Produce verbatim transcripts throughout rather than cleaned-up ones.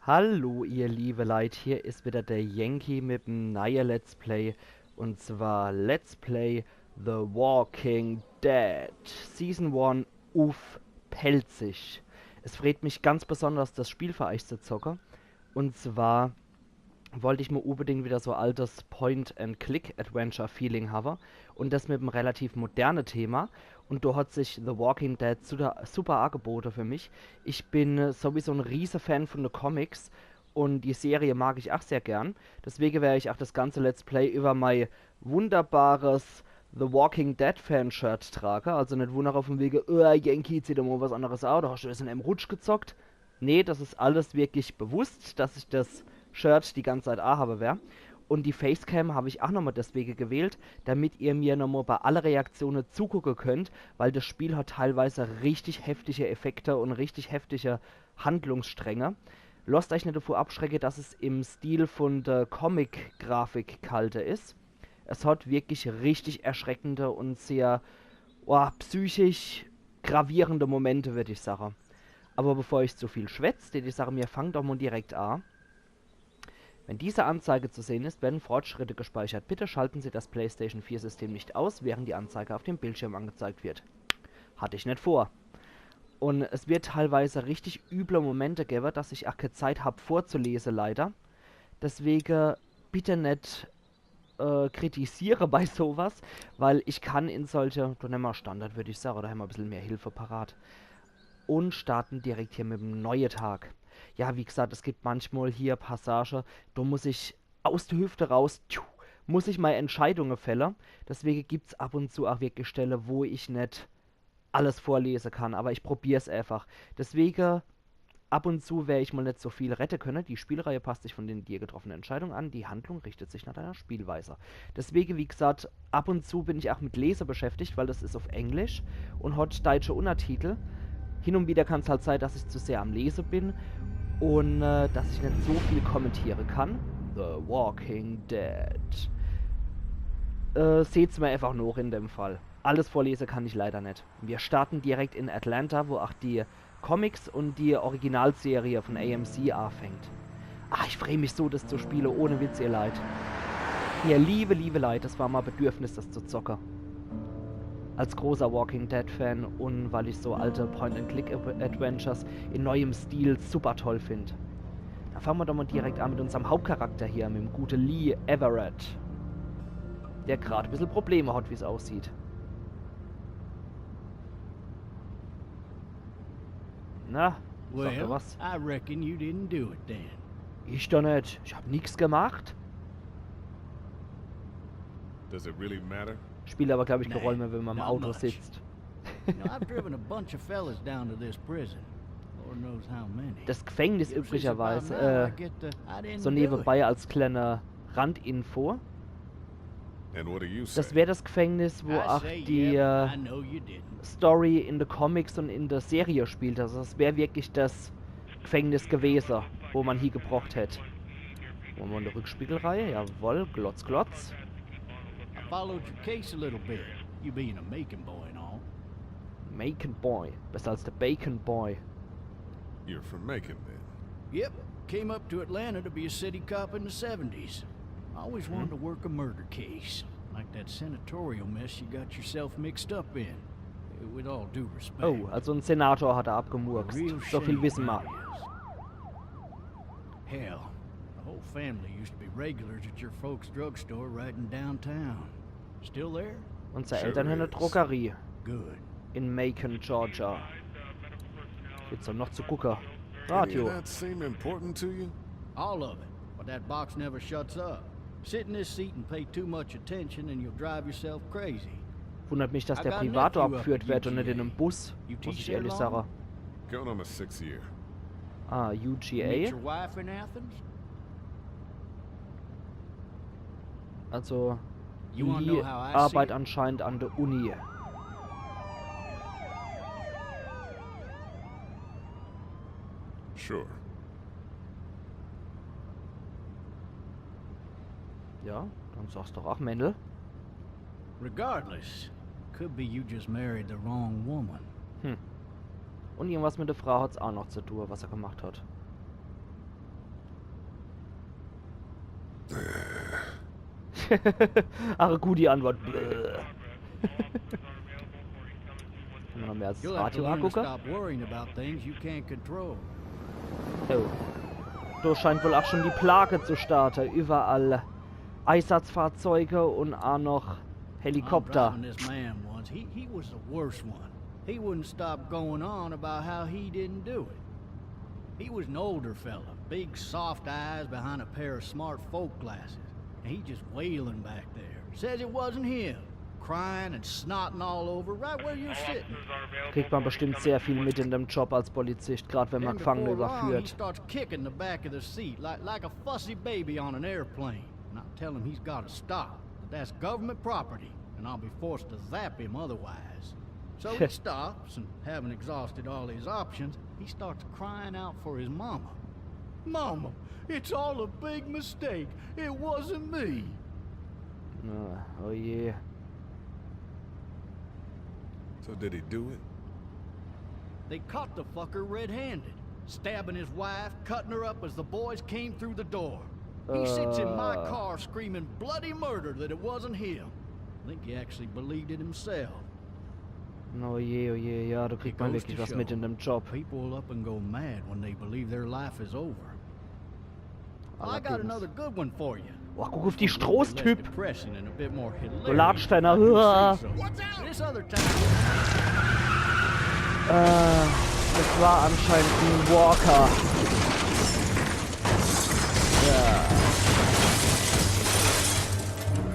Hallo ihr liebe Leit, hier is wieder der Yankee mit em neie Let's Play, und zwar Let's Play The Walking Dead Season one uff Pälzisch. Es freet mich ganz besonders, das Spiel für euch zu zocke. Und zwar wollt ich mir unbedingt wieder so altes Point-and-Click-Adventure-Feeling habe und das mit em relativ moderne Thema. Und do hat sich The Walking Dead suda-, super angebote für mich. Ich bin, äh, sowieso en riese Fan von de Comics und die Serie mag ich ach sehr gern. Deswege wer ich ach das ganze Let's Play über mei wunderbares The Walking Dead Fanshirt trage. Also net wundere von wege, äh, Yankee, zieh doch mal was anderes an, do hast du das in einem Rutsch gezockt. Nee, das is alles wirklich bewusst, dass ich das Shirt die ganze Zeit ahabe wer. Und die Facecam hab ich ach nochmal deswege gewählt, damit ihr mir nochmal bei alle Reaktione zugucke könnt, weil das Spiel hat teilweise richtig heftige Effekte und richtig heftige Handlungsstränge. Losst euch net davor abschrecke, dass es im Stil von der Comic-Grafik gehalte is. Es hat wirklich richtig erschreckende und sehr, oh, psychisch gravierende Momente, würd ich sage. Aber bevor ich zu viel schwätz, tät ich sage, mir fangen doch mal direkt a. Wenn diese Anzeige zu sehen ist, werden Fortschritte gespeichert. Bitte schalten Sie das PlayStation vier System nicht aus, während die Anzeige auf dem Bildschirm angezeigt wird. Hatt ich net vor. Und es wird teilweise richtig üble Momente gewwe, dass ich ach kä Zeit hab vorzulese, leider. Deswege bitte net, äh, kritisiere bei sowas, weil ich kann in solche, do nemme mer Standard, würd ich sage, do hämmer e bissel mehr Hilfe parat. Und starten direkt hier mit em neue Tag. Ja, wie gesagt, es gibt manchmal hier Passage, do muss ich aus der Hüfte raus, tschu, muss ich mei Entscheidunge fälle. Deswege gibt's ab und zu ach wirklich Stelle, wo ich net alles vorlese kann, aber ich probier's einfach. Deswege ab und zu wer ich mal net so viel rette könne. Die Spielreihe passt sich von den dir getroffenen Entscheidungen an. Die Handlung richtet sich nach deiner Spielweise. Deswege, wie gesagt, ab und zu bin ich ach mit Lese beschäftigt, weil das is auf Englisch und hat deutsche Untertitel. Hin und wieder kann's halt sein, dass ich zu sehr am Lese bin und, äh, dass ich net so viel kommentiere kann. The Walking Dead. Äh, seht's mir einfach noch in dem Fall. Alles vorlese kann ich leider net. Wir starten direkt in Atlanta, wo ach die Comics und die Originalserie von A M C anfängt. Ah, ich freu mich so, das zu spiele, ohne Witz, ihr Leit. Ihr liebe, liebe Leit, das war mal Bedürfnis, das zu zocke. Als großer Walking Dead Fan und weil ich so alte Point-and-Click-Adventures in neuem Stil super toll find. Dann fangen wir doch mal direkt an mit unserem Hauptcharakter hier, mit dem gute Lee Everett. Der grad e bissel Probleme hat, wie's aussieht. Na, sagt er was? I reckon you didn't do it then. Ich doch net. Ich hab nix gemacht. Does it really matter? Spielt aber, glaub ich, keine Nee, Rolle mehr, wenn man im not Auto much. sitzt. You know, I've driven a bunch of fellas down to this prison. Lord knows how many. Das Gefängnis You ever see, so by üblicherweise, now, I äh, get the, "I didn't so do nebenbei it." Als kleine Randinfo. And what do you say? Das wär das Gefängnis, wo I auch say, die "Yep, äh, I know you didn't." Story in the Comics und in der Serie spielt. Also das wär wirklich das Gefängnis gewesen, wo man hier gebracht hätt. Wollen wir in die Rückspiegelreihe? Jawohl, glotz, glotz. I followed your case a little bit, you being a Macon boy and all. Macon Boy. Besser als der Bacon Boy. You're from Macon then. Yep, came up to Atlanta to be a city cop in the seventies. I always wanted to work a murder case, like that senatorial mess you got yourself mixed up in. With all due respect. Oh, also ein Senator hat er abgemurkst. Real So viel shame, wissen wir. that is. Hell, the whole family used to be regulars at your folks' drugstore right in downtown. Still there? Unsere Sure Eltern haben eine is. Drogerie Good. in Macon, Georgia. Gibt's da noch zu gucken? Any Radio. of that seem important to you? All of it, but that box never shuts up. Sit in this seat and pay too much attention and you'll drive yourself crazy. Wundert mich, dass I der got Privator nephew up abgeführt at wird und nicht in U G A. einem Bus, You muss ich teach there ehrlich long? sagen. Going on my sixth year. Ah, Meet U G A. Your wife in Athens? Also, You wanna Lee know how I see arbeitet it? Anscheinend an der Uni. Sure. Ja, dann sag's doch auch, Mendel. Regardless, could be you just married the wrong woman. Hm. Und irgendwas mit der Frau hat's auch noch zu tun, was er gemacht hat. Ach, gut, die Antwort. Bäh. Kann man noch mehr als das You'll have to Radio learn to angucken? Stop worrying about things you can't control. Oh. Da scheint wohl auch schon die Plage zu starten. Überall Einsatzfahrzeuge und auch noch Helikopter. I'm driving this man once. He, he was the worst one. He wouldn't stop going on about how he didn't do it. He was an older fella, big soft eyes behind a pair of smart folk glasses. And he just wailing back there. Says it wasn't him. Crying and snotting all over, right where you're sitting. Kriegt man bestimmt sehr viel mit in dem Job als Polizist, grad wenn man Gefangene überführt. He starts kicking the back of the seat like, like a fussy baby on an airplane. And I tell him he's gotta stop, that that's government property, and I'll be forced to zap him otherwise. So he stops, and having exhausted all his options, he starts crying out for his mama. Mama, it's all a big mistake. It wasn't me. Ah, oh je. So did he do it? They caught the fucker red-handed, stabbing his wife, cutting her up as the boys came through the door. He sits in my car screaming bloody murder that it wasn't him. I think he actually believed it himself. Oh je, oh je, ja, da kriegt man wirklich was mit in dem Job. People will up and go mad when they believe their life is over. I got another good one for you. Boah, guck auf die Stroß, Typ. Du latscht einer. Uah. This other time. Äh, das war anscheinend ein Walker. Ja.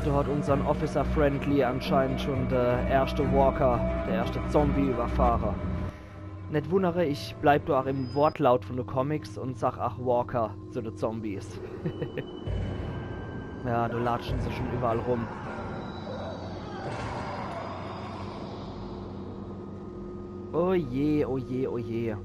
Da hat unseren Officer Friendly anscheinend schon der erste Walker, der erste Zombie überfahre. Net wundere, ich bleib do ach im Wortlaut von de Comics und sag ach Walker zu de Zombies. Ja, do latschen se schon überall rum. Oh je, oh je, oh je.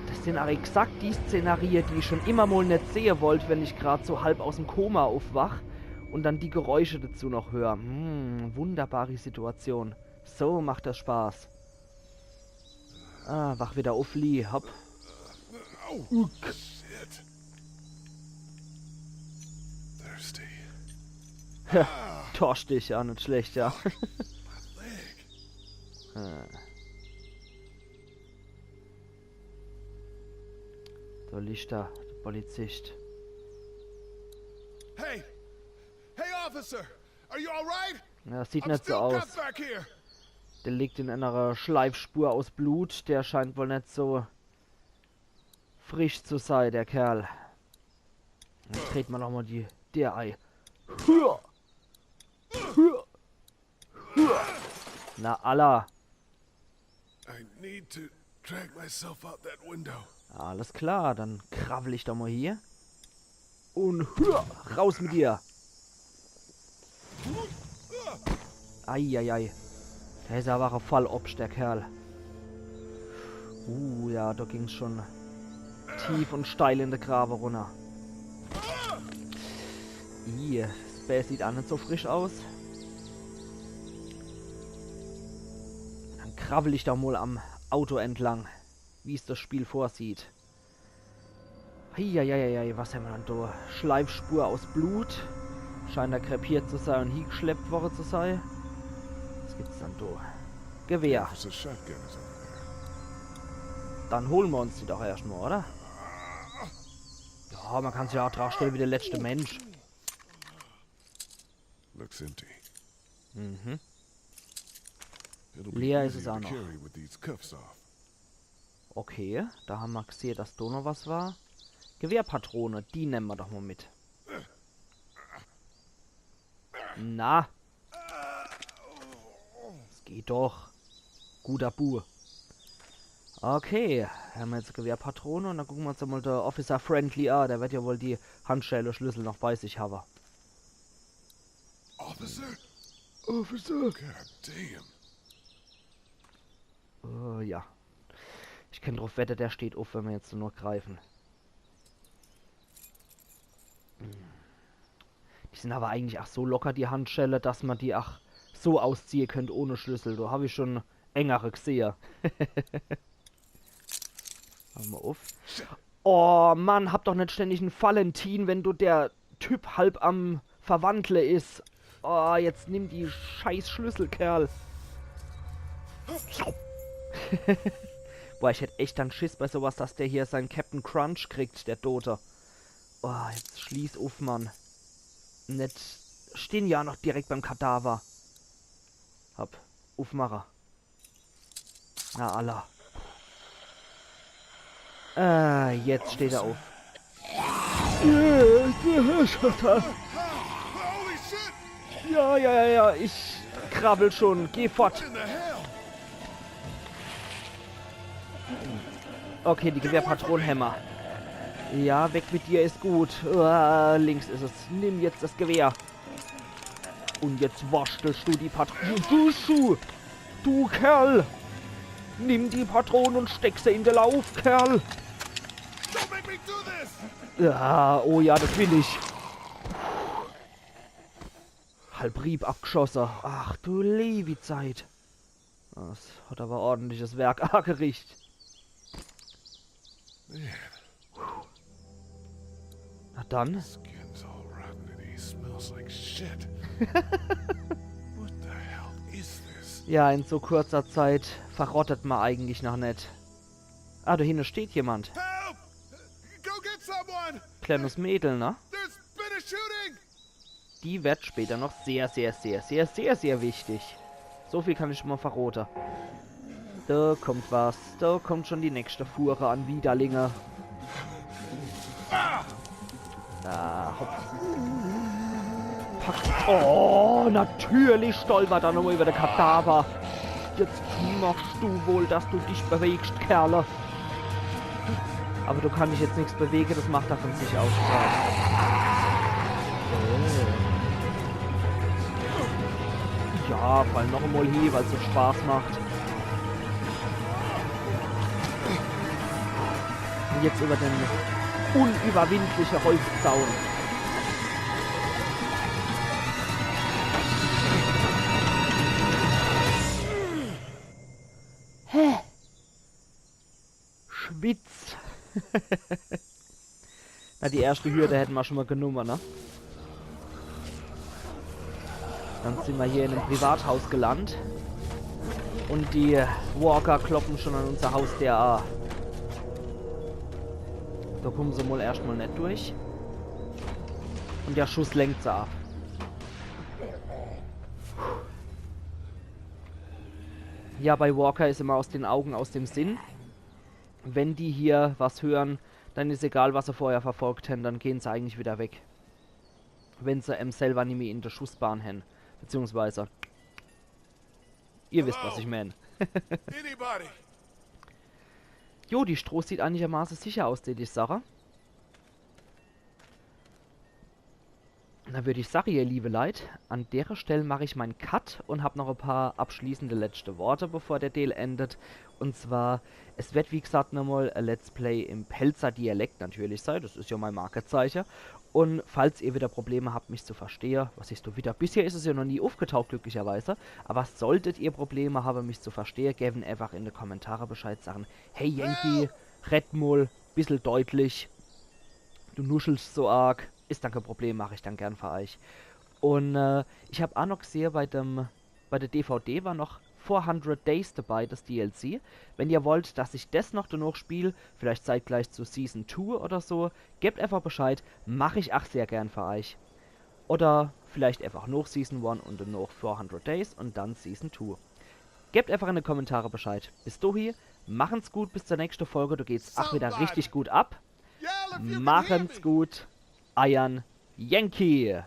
Das sind ach exakt die Szenerie, die ich schon immer mol net sehe wollt, wenn ich grad so halb aus'm Koma aufwach und dann die Geräusche dazu noch hör. Hm, wunderbare Situation. So macht das Spaß. Ah, wach wieder uff, Lee. Hopp. Au. Uck. Shit. Thirsty. Torschtig, ja, net schlecht, ja. My leg. Ah. Da liegt er, der Polizist. Hey! Hey, officer! Are you all right? Ja, sieht net so aus. I'm still cuffed back here. Der liegt in einer Schleifspur aus Blut. Der scheint wohl net so frisch zu sei, der Kerl. Dann treten mer noch mol die Deer ei. Hua! Hua! Hua! Na, alla. I need to drag myself out that window. Alles klar, dann krabbel ich doch mol hier. Und hua, raus mit dir. Eieiei. Der is awwer ach e Fallobscht, der Kerl. Uh, ja, do ging's schon tief und steil in de Grawe runner. Ih, das Bär sieht ach net so frisch aus. Dann krabbel ich doch mol am Auto entlang, wie's das Spiel vorsieht. Eieieiei, was hämmer dann do? Schleifspur aus Blut. Scheint er krepiert zu sei und hiegeschleppt worre zu sei. Was gibt's dann do? Gewehr. Officer's shotgun is over there. Dann holen mer uns die doch erscht mol, oder? Ja, mer kann sich ja ach drachstelle wie der letschte Mensch. Looks empty. Mhm. It'll be easier to carry with these cuffs off. Leer is es ach noch. Okay, do hämmer gsehe, dass do noch was war. Gewehrpatrone, die nemme mer doch mol mit. Na. Es geht doch. Guter Bu. Okay, hämmer jetzt Gewehrpatrone und dann gucke mer uns mol de Officer Friendly a. Der werd ja wohl die Handschelle-Schlüssel noch bei sich hawwe. Officer? Officer? God damn. Oh, ja. Ich kann druff wette, der steht uff, wenn mer jetzt nur greifen. Die sin awwer eigentlich ach so locker, die Handschelle, dass mer die ach so ausziehe könnt ohne Schlüssel. Do hab ich schon engere gsehe. Mache mer uff. Oh Mann, hab doch net ständig en Valentin, wenn do der Typ halb am Verwandle is. Oh, jetzt nimm die scheiß Schlüssel, Kerl. Boah, ich hätt echt dann Schiss bei sowas, dass der hier sein Captain Crunch kriegt, der Dote. Oh, jetzt schließ uff, Mann. Net stehn ja noch direkt beim Kadaver. Hopp, uffmache. Na, alla. Äh, jetzt steht er uff. Ja, ja, ja, ja, ich krabbel schon. Geh fort. Okay, die Gewehrpatron hämmer. Ja, weg mit dir is gut. Uah, links is es. Nimm jetzt das Gewehr. Und jetzt waschtelst du die Patron. Du, du, du Kerl! Nimm die Patron und steck se in de Lauf, Kerl! Don't make me do this! Ja, oh ja, das will ich. Halb Rieb abgeschosse. Ach du leewi Zeit. Das hat aber ordentliches Werk agericht. Man. Na dann. Skin's all rotten and he smells like shit. What the hell is this? Ja, in so kurzer Zeit verrottet man eigentlich noch net. Ah, da hinne steht jemand. Help! Go get someone! Kleines Mädel, ne? There's been a shooting! Die wird später noch sehr, sehr, sehr, sehr, sehr, sehr wichtig. So viel kann ich schon mal verrote. Da kommt was. Da kommt schon die nächste Fuhre an Widerlinge. Ah, hopp. Pack. Oh, natürlich stolpert er nochmal über de Kadaver. Jetzt machst du wohl, dass du dich bewegst, Kerle. Aber da kann ich jetzt nichts bewege, das macht er von sich aus. Ja, fall noch einmal hin, weil's so Spaß macht. Und jetzt über den unüberwindliche Holzzaun. Hä? Schwitz. Na, die erste Hürde hätten wir schon mal genommen, ne? Dann sind wir hier in einem Privathaus gelandet. Und die Walker kloppen schon an unser Haus der A. Da kommen sie mal erstmal nicht durch. Und der Schuss lenkt sie ab. Ja, bei Walker ist immer aus den Augen, aus dem Sinn. Wenn die hier was hören, dann ist egal, was sie vorher verfolgt haben, dann gehen sie eigentlich wieder weg. Wenn sie em selber nimmi in der Schussbahn haben. Beziehungsweise, ihr wisst, was ich mein. Anybody? Jo, die Stroh sieht einigermaßen sicher aus, die, die Sache. Na, würd ich sage, ihr liebe Leit, an dere Stell mach ich mein Cut und hab noch e paar abschließende letzte Worte, bevor der Deel endet. Und zwar, es wird, wie gesagt, nochmal e Let's Play im Pälzer Dialekt natürlich sei, das is ja mein Markezeiche. Und falls ihr wieder Probleme habt, mich zu verstehe, was heißt du wieder, bisher is es ja noch nie aufgetaucht, glücklicherweise, aber solltet ihr Probleme haben, mich zu verstehe, gewen einfach in de Kommentare Bescheid, sagen, hey Yankee, red mal bissel deutlich, du nuschelst so arg, is dann kein Problem, mach ich dann gern für euch. Und äh, ich hab auch noch gesehen, bei dem, bei der D V D war noch four hundred Days dabei, das D L C. Wenn ihr wollt, dass ich das noch danach spiel, vielleicht zeitgleich zu Season two oder so, gebt einfach Bescheid, mach ich auch sehr gern für euch. Oder vielleicht einfach noch Season one und danach four hundred Days und dann Season two. Gebt einfach in die Kommentare Bescheid. Bis dahin, machen's gut, bis zur nächsten Folge, da geht's auch wieder richtig gut ab. Machen's gut, eiern Yankee.